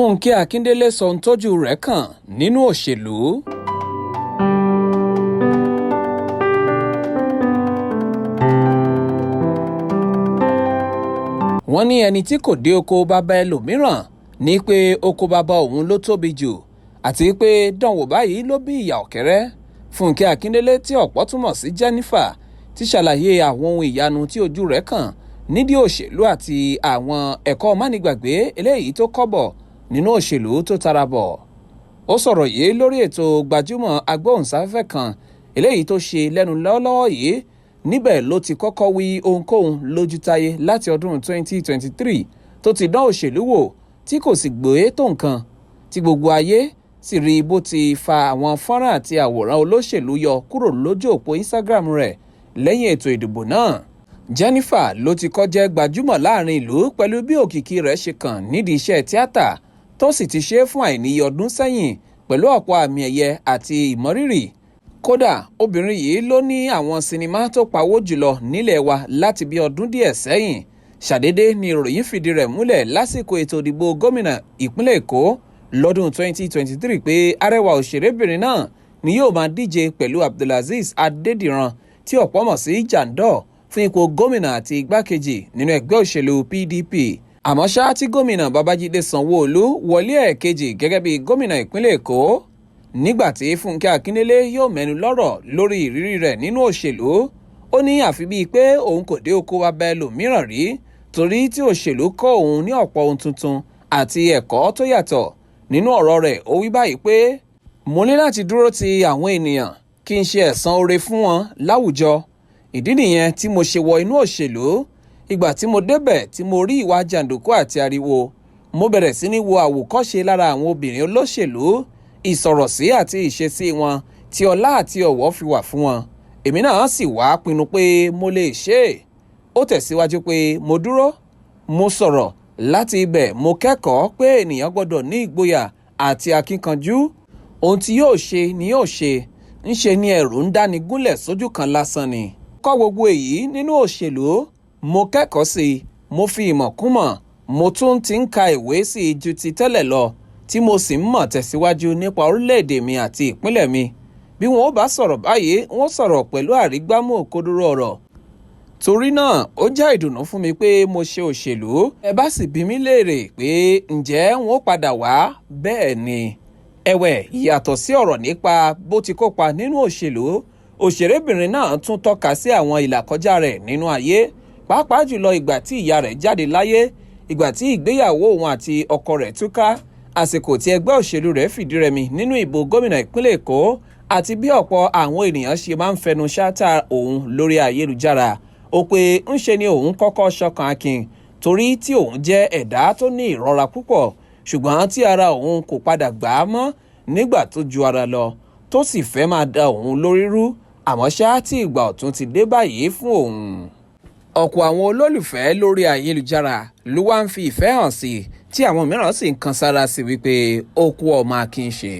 Fúnkẹ́ Akíndélé sọ ohun tójú rẹ̀ kàn nínú òṣèlú. Wọ́n ní ẹni tí kò dé oko bàbá ẹlòmíràn ní pé oko bàbá òun ló tóbi jù, àti pé dánwò báyìí ló bí ìyá ọ̀kẹ́rẹ́. Fúnkẹ́ Akíndélé, tí ọ̀pọ̀ túmọ̀ sí Jennifer, ti ṣàlàyé àwọn ohun ìyanu tí ojú rẹ̀ kàn nídìí òṣèlú àti àwọn ẹ̀kọ́ mánigbàgbé eléyìí tó kọ́bọ̀ nínú òṣèlú tó tara bọ̀. Ó sọ̀rọ̀ yìí lórí ètò gbajúmọ̀ agbóhùnsáfẹ́fẹ́ kan eléyìí tó ṣe lẹ́nu lọ́wọ́lọ́wọ́ yìí. Níbẹ̀ ló ti kọ́kọ́ wí ohunkóhun lójútáyé láti ọdún 2023 tó ti dán òṣèlú wò tí kò sì gbé tó nǹkan, tí gbogbo ayé sì rí bó ti fa àwọn fọ́nrán àti àwòrán olóṣèlú yọ kúrò lójú òpó Instagram rẹ̀ lẹ́yìn ètò ìdìbò náà. Jennifer ló ti kọ́ jẹ́ gbajúmọ̀ láàrin ìlú pẹ̀lú bí òkìkí rẹ̀ ṣe kàn nídìí iṣẹ́ tíátà, tó sì ti ṣe é fún àìníye ọdún sẹ́yìn pẹ̀lú ọ̀pọ̀ àmì ẹ̀yẹ àti ìmọrírì. Kódà, obìnrin yìí ló ní àwọn sinimá tó pawó jùlọ nílẹ̀ wa láti bí ọdún díẹ̀ sẹ́yìn. Ṣàdédé ni ìròyìn fìdí rẹ̀ múlẹ̀ lásìkò ètò ìdìbò gómìnà ìpínlẹ̀ Èkó lọ́dún 2023 pé arẹwà òṣèrébìnrin náà ni yóò máa díje pẹ̀lú Abdulazeez Adédìran, tí ọ̀pọ̀ mọ̀ sí Jandor, fún ipò gómìnà àti igbákejì nínú ẹgbẹ́ òṣèlú PDP. Àmọ́ ṣá, tí gómìnà Babájídé Sanwó-Olú wọlé ẹ̀ẹ̀kejì gẹ́gẹ́ bí gómìnà ìpínlẹ̀ Èkó, nígbà tí Fúnkẹ́ Akíndélé yóò mẹ́nu lọ́rọ̀ lórí ìrírí rẹ̀ nínú òṣèlú, ó ní àfi bíi pé òun kò dé oko abẹ́ ẹlòmíràn rí, torí tí òṣèlú kọ́ òun ní ọ̀pọ̀ ohun tuntun àti ẹ̀kọ́ tó yàtọ̀. Nínú ọ̀rọ̀ rẹ̀, ó wí báyìí pé, "Mo ní láti dúró ti àwọn ènìyàn kí n ṣe ẹ̀san oore fún wọn láwùjọ. Ìdí nìyẹn tí mo ṣe wọ inú òṣèlú. Ìgbà tí mo débẹ̀ tí mo rí ìwà jàǹdùkú àti ariwo, mo bẹ̀rẹ̀ sí ní wo àwòkọ́ṣe lára àwọn obìnrin olóṣèlú, ìsọ̀rọ̀sí àti ìṣesí wọn tí ọlá àti ọ̀wọ̀ fi wà fún wọn. Èmi náà sì wá pinnu pé mo lè ṣe é." Ó tẹ̀síwájú pé, "Mo dúró, mo sọ̀rọ̀. Láti ibẹ̀ mo kẹ́kọ̀ọ́ pé ènìyàn gbọ́dọ̀ ní ìgboyà àti akíkanjú. Ohun tí yóò ṣe ni yóò ṣe, ńṣe ni ẹ̀rù ń dáni gúnlẹ̀ sójú kan lásán ni. Kọ́ gbogbo èyí nínú òṣèlú. Mo kẹ́kọ̀ọ́ sí i, mo fi ìmọ̀ kún mọ̀, mo tún ti ń ka ìwé sí i ju ti tẹ́lẹ̀ lọ, tí mo sì ń mọ̀ tẹ̀síwájú nípa orílẹ̀-èdè mi àti ìpínlẹ̀ mi. Bí wọn ó bá sọ̀rọ̀ báyìí, wọ́n sọ̀rọ̀ pẹ̀lú àrígbámú òkodoro ọ̀rọ̀. Torí náà, ó jẹ́ ìdùnnú fún mi pé mo ṣe òṣèlú. Ẹ bá sì bí mi léèrè pé ǹjẹ́ wọn ó padà wá, bẹ́ẹ̀ ni." Ẹ̀wẹ̀, yàtọ̀ sí ọ̀rọ̀ nípa bó ti kópa nínú òṣèlú, òṣèrébìnrin náà tún tọ́ka sí àwọn ìlàkọjá rẹ̀ nínú ayé, pàápàá jùlọ ìgbà tí ìyá rẹ̀ jáde láyé, ìgbà tí ìgbéyàwó òun àti ọkọ rẹ̀ túká, àsìkò tí ẹgbẹ́ òṣèlú rẹ̀ fìdírẹmi nínú ìbò gómìnà ìpínlẹ̀ Èkó, àti bí ọ̀pọ̀ àwọn ènìyàn ṣe máa ń fẹnu ṣáátá òun lórí ayélujára. Ó pé ńṣe ni òun kọ́kọ́ ṣọkàn akin, torí tí òun jẹ́ ẹ̀dá tó ní ìrora púpọ̀, ṣùgbọ́n tí ara òun kò padà gbà á mọ́ nígbà tó ju ara lọ, tó sì fẹ́ máa da òun lórí rú. Àmọ́ ṣá, tí ìgbà ọ̀tun ti dé báyìí fún òun. Ọ̀pọ̀ àwọn olólùfẹ́ lórí ayélujára ló wá ń fi ìfẹ́ hàn sí, tí àwọn mìíràn sì ń kan sára sí wípé ó kú ọmọ akin ṣe.